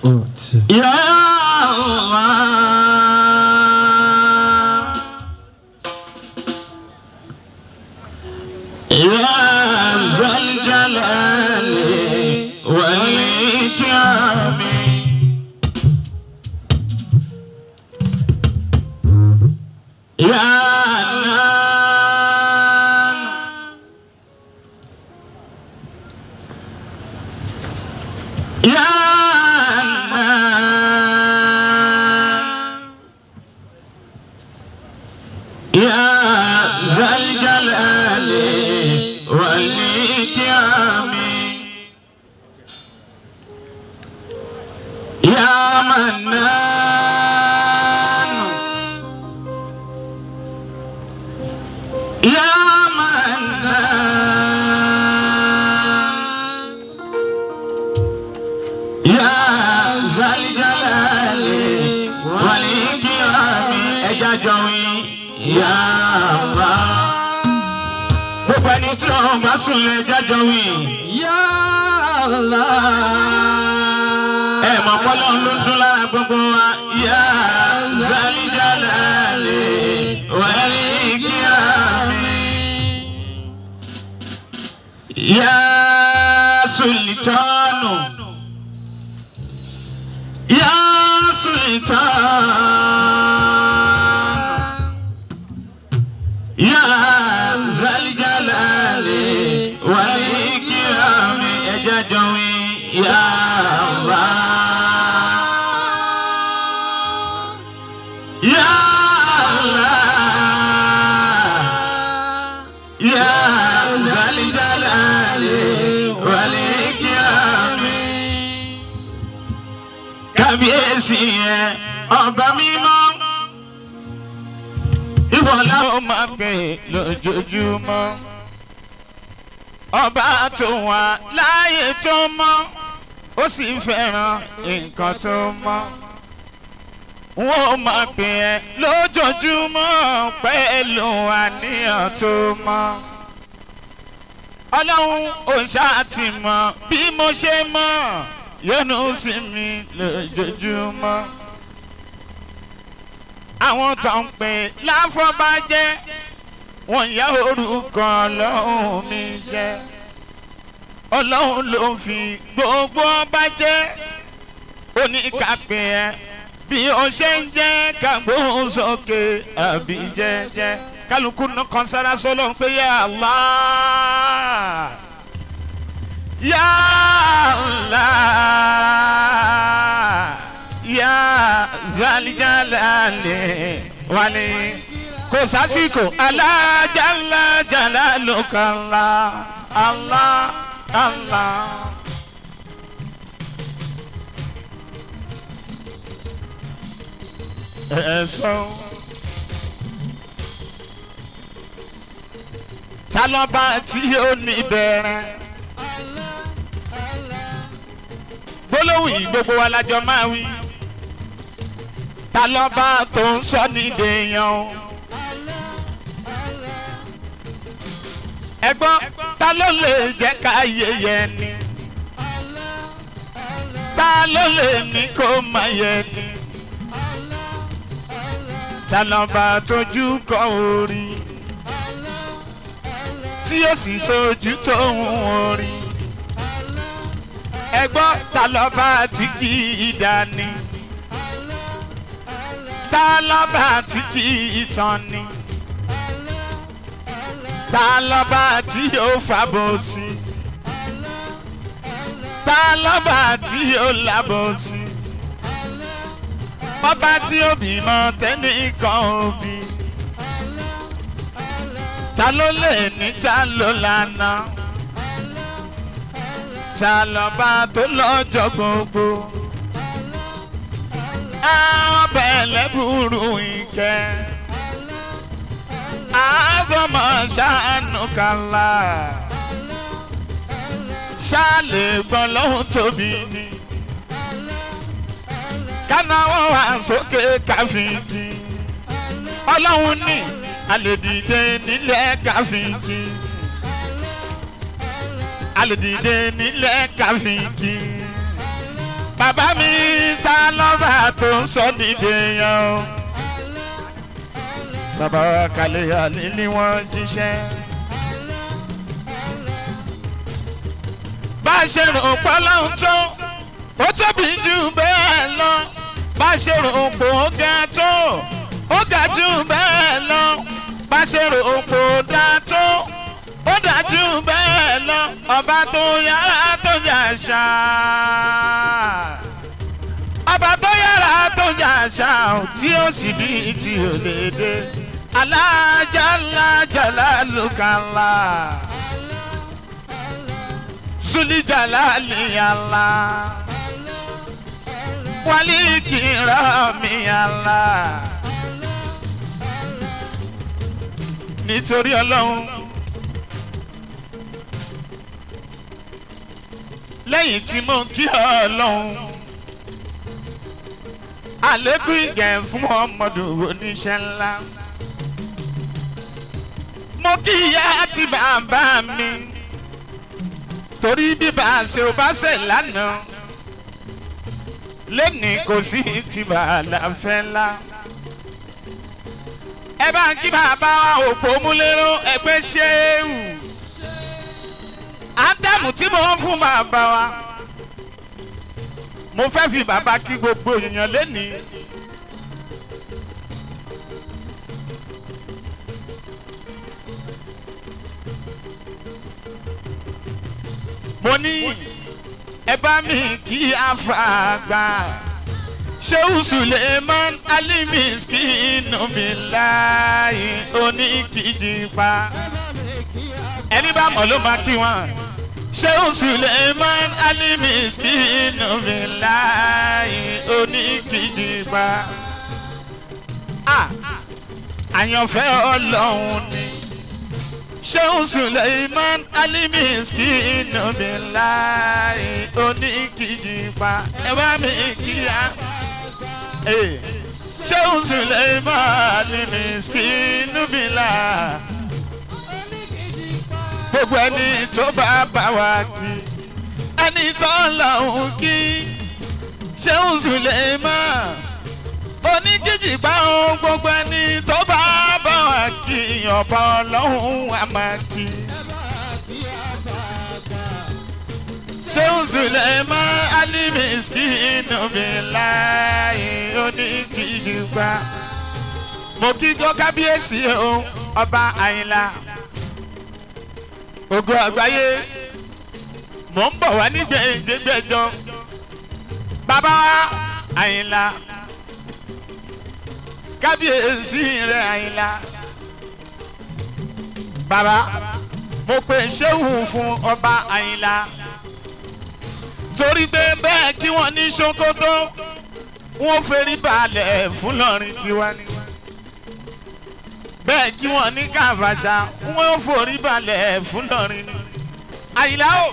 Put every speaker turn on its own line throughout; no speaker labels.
Ya Allah. Ya Zal Jalali wal Ikram. Ya Nan. Ya Nan. Ya Zal Jalali wal Ikram. Ya Mannan. Ya Mannan. Ya Zal Jalali wal Ikram. Ẹja jọ wí. Ya Allah. Gbogbo ẹni tí ọ̀hún bá sùn lẹ ẹja jọ wí.
Ya Allah.
Ẹ mọ̀ pọ́lọ́ ló ń dún lára gbogbo wa. Ya Zal Jalali wal Ikram. Ya Sultanu. Ya Sultan. Ya Zal Jalali wal Ikram. Ẹja jọ wí. Ya Allah. Ya Allah. Ya Zal Jalali wal Ikram. Kábíyèsí yẹn ọba mímọ́. Ìwọ la ó máa pè lójoojúmọ́. Ọba tó wà láàyè tó mọ́, ó sì fẹ́ràn nǹkan tó mọ́. Wọ́n ó máa pè ẹ́ lójoojúmọ́ pẹ̀lú àníyàn tó mọ́. Ọlọ́run ò ṣáà ti mọ̀ bí mo ṣe mọ̀, yọ́nú sí mi lójoojúmọ́. Àwọn tó ń pè láfọ́bàjẹ́, wọ́n yá orúkọ Ọlọ́run mi jẹ́. Ọlọ́run ló fi gbogbo ọba jẹ́. Oníkàpẹ́ ẹ bí o ṣe ń jẹ́ kàgbóhùn sókè àbí jẹ́jẹ́. Kálukú náà kan sára sọ́lọ́ ń pé ya Allah. Ya Allah. Ya Zal Jalali wal. Kò sásìkò alájàlá jàlálùkàlà Allah Allah. Ẹ̀sán. Ta lọ́ba tí ó ní bẹ̀rẹ̀? Gbólóhùn yìí gbogbo wa lájọ máa wí. Ta lọ́ba tó ń sọ ní dèèyàn o? Ẹ̀gbọ́n, ta ló lè jẹ́ ká yẹyẹ ni? Ta ló lè ní kó má yẹ ni? Ta lọ́ba tójú kọ orí tí ó sì sojú tó ń orí? Ẹ̀gbọ́n, ta lọ́ba tí kì í dání? Ta lọ́ba tí kì í tán ni? Ta lọ́ba tí yóò fàbọ̀ sí? Ta lọ́ba tí yóò lábọ̀ sí? Ọba tí ó bímọ tẹ́nìkan ò bí. Ta ló lè ní ta ló lànà? Ta lọ́ba tó lọ́jọ́ gbogbo? Ọbẹ̀ ẹlẹ́bùrú ìkẹ́. Àgọ́mọ̀ ṣàánú kàlá. Ṣáàlè gbọ́n lọ́hùn tóbi ni. Kánáwó wà sókè káfíńtì. Ọlọ́run ní alèdìde nílẹ̀ káfíńtì. Alèdìde nílẹ̀ káfíńtì. Bàbá Bàbá mi ta lọ́ba tó ń sọ nídìí yan o. Bàbá kalẹ̀ àlè ni wọ́n jíṣẹ́. Bá a ṣe rò pọ́ lọ́hùn tó, ó tóbi jù bẹ́ẹ̀ lọ. Bá a ṣe rò pò ó ga tó, ó ga jù bẹ́ẹ̀ lọ. Bá a ṣe rò pò ó dá tó, ó dá jù bẹ́ẹ̀ lọ. Ọba tó yára tó yàṣà. Ọba tó yára tó yàṣà tí ó sì bí tí ò lè dé. Alájàlájàlá lùkàlà. Zulijalali Allah. Wali kirami Allah. Nítorí Ọlọ́run. Lẹ́yìn tí mo ń kí Ọlọ́run. Àlékún ìgẹ̀ fún ọmọdé oníṣẹ́ ńlá. Mo kí ìyá àti bàbá mi. Torí bí bá a ṣe ò bá ṣe lánàá. Lẹ́nìí kò sí ti bàálà fẹ́ ńlá. Ẹ bá ń kí bàbá wa òpó múlẹ́rọ́ ẹgbẹ́ ṣéwù. Ádámù tí mo ń fún bàbá wa. Mo fẹ́ fi bàbá kí gbogbo èèyàn lẹ́nìí. Mo ní ẹ bá mi kí àfàgbà Shehu Suleiman Alimiskinu Bilahi oníkìjìpá. Ẹni bá mọ̀ ló máa kí wọn. Shehu Suleiman Alimiskinu Bilahi oníkìjìpá. Àyànfẹ́ Ọlọ́run ni. Shehu Suleiman Alimiskinu Bilahi oníkìjìpá. Ẹ bá mi kíá. Shehu Suleiman Alimiskinu Bilahi. Gbogbo ẹni tó bá bá wa kí, ẹni tó lọ́hùn kí. Shehu Suleiman oníkìjìpá o, gbogbo ẹni tó bá bá wa kí, ọba Ọlọ́hun a máa kí. Shehu Suleiman Alimiskinu Bilahi oníkìjìpá. Mo kí gbọ́ kábíyèsí o, ọba Àyìnlá Ògo àgbáyé. Mò ń bọ̀ wá nígbẹ̀ẹ́jẹ̀gbẹ̀jọ. Bàbá Àyìnlá, kábíyèsí rẹ̀ Àyìnlá. Bàbá mo pè ṣéwù fún ọba Àyìnlá. Torí pé bẹ́ẹ̀ kí wọ́n ní ṣòkòtò, wọ́n ferí balẹ̀ fún lọ́rin tiwa ni. Bẹ́ẹ̀ kí wọ́n ní kàfàṣà, wọ́n forí balẹ̀ fún lọ́rin ni. Àyìnlá o,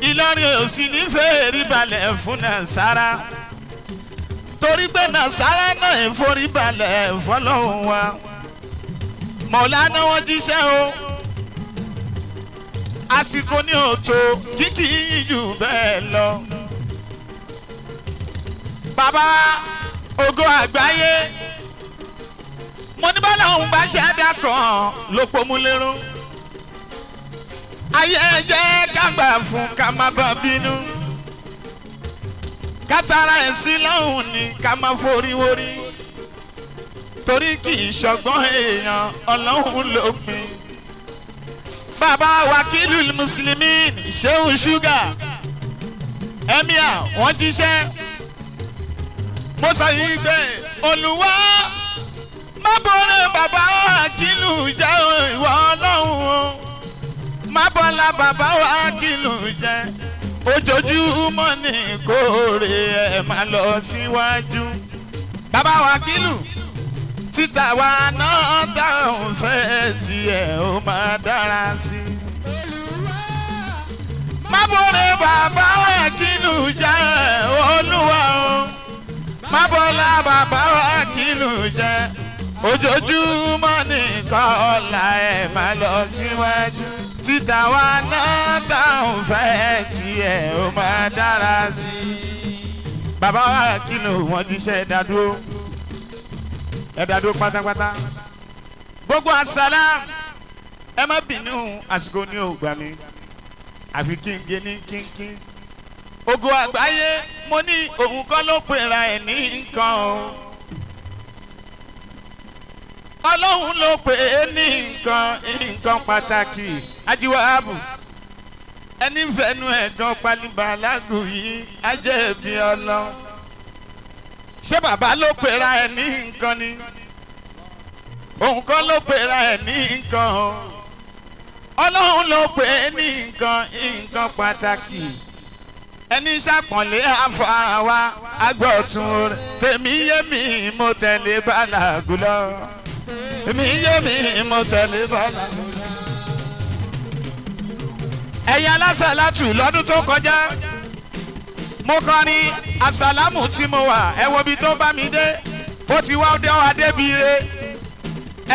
Ìlọrin ò sì ní fèrè balẹ̀ fún Nàṣàrà. Torí pé Nàṣàrà náà ń forí balẹ̀ fọlọ́hún wa. Mọ̀lánà wọ́n jíṣẹ́ o. Àsìkò ní òtò kíkì jù bẹ́ẹ̀ lọ. Bàbá Ògo àgbáyé. Mo ní bọ́lá òun bá ṣe àdá kan ló pomúlérú. Ayé jẹ́ ká gbà fún ká má bá bínú. Kátàrà ẹ̀ sí lọ́hùn ni ká má forí wórí. Torí kì í ṣọgbọ́n èèyàn Ọlọ́hun ló pin. Bàbá Wákìlù Mùsùlùmí Shehu Ṣúgà Emir wọ́n jíṣẹ́. Mo sọ yìí pé Olúwa má bọ́lá bàbá Wákìlù jẹ́ ìwọ Ọlọ́run o. Má bọ́lá bàbá Wákìlù jẹ́ ojoojúmọ́ ní kóore ẹ̀ máa lọ síwájú. Bàbá Wákìlù títà wa náà táwọn fẹ́ tiẹ̀ ó máa dára sí i. Má bọ́lá bàbá Wákìlù jẹ́ Olúwa o. Má bọ́lá bàbá Wákìlù jẹ́ ojoojúmọ́ nìkan ọ̀la ẹ̀ máa lọ síwájú. Títà wa náà táwọn fẹ́ tiẹ̀ ó máa dára sí i. Bàbá wa kìlọ̀ wọ́n ti ṣe ẹ̀dá dúró, ẹ̀dá dúró pátápátá. Gbogbo àsálà, ẹ má bínú, àsìkò ní ò gbà mí, àfi kí n gé ní kínkín. Ògo àgbáyé, mo ní òun kọ́ ló pera ẹ̀ ní nǹkan o, Ọlọ́run ló pè é ní nǹkan, nǹkan pàtàkì. Ajiwahabu ẹni fẹnu ẹ̀gàn palibà lágùn yìí ajẹ́bi Ọlọ́run. Ṣé bàbá ló pera ẹ̀ ní nǹkan ni? Òun kọ́ ló pera ẹ̀ ní nǹkan o, Ọlọ́run ló pè é ní nǹkan, nǹkan pàtàkì. Ẹni ṣàpọ̀nlé àfàwà agbọ̀tún rẹ̀. Tèmi yé mi, mo tẹ̀lé bàlágùn lọ. Èmi yé mi, mo tẹ̀lé bàlágùn lọ. Ẹ̀yin alásàlátù, lọ́dún tó kọjá mo kọrin àsàlámù tí mo wà. Ẹ wo ibi tó bá mi dé, ó ti wá dé wá débi re.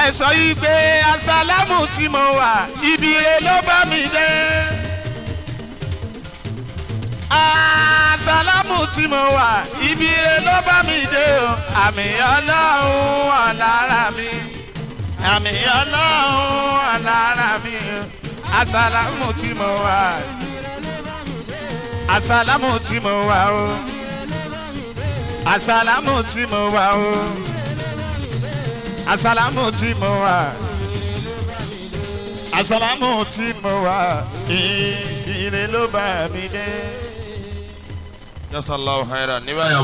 Ẹ sọ yìí pé àsàlámù tí mo wà, ibi re ló bá mi dé. Àsàlámù tí mo wà, ibi re ló bá mi dé o. Àmì Ọlọ́run wà lára mi, àmì Ọlọ́run wà lára mi o. Àsàlámù tí mo wà, àsàlámù tí mo wà o, àsàlámù tí mo wà o, àsàlámù tí mo wà, àsàlámù tí mo wà, ire ló bá mi dé.
Jazakallahu khairan ní báyìí.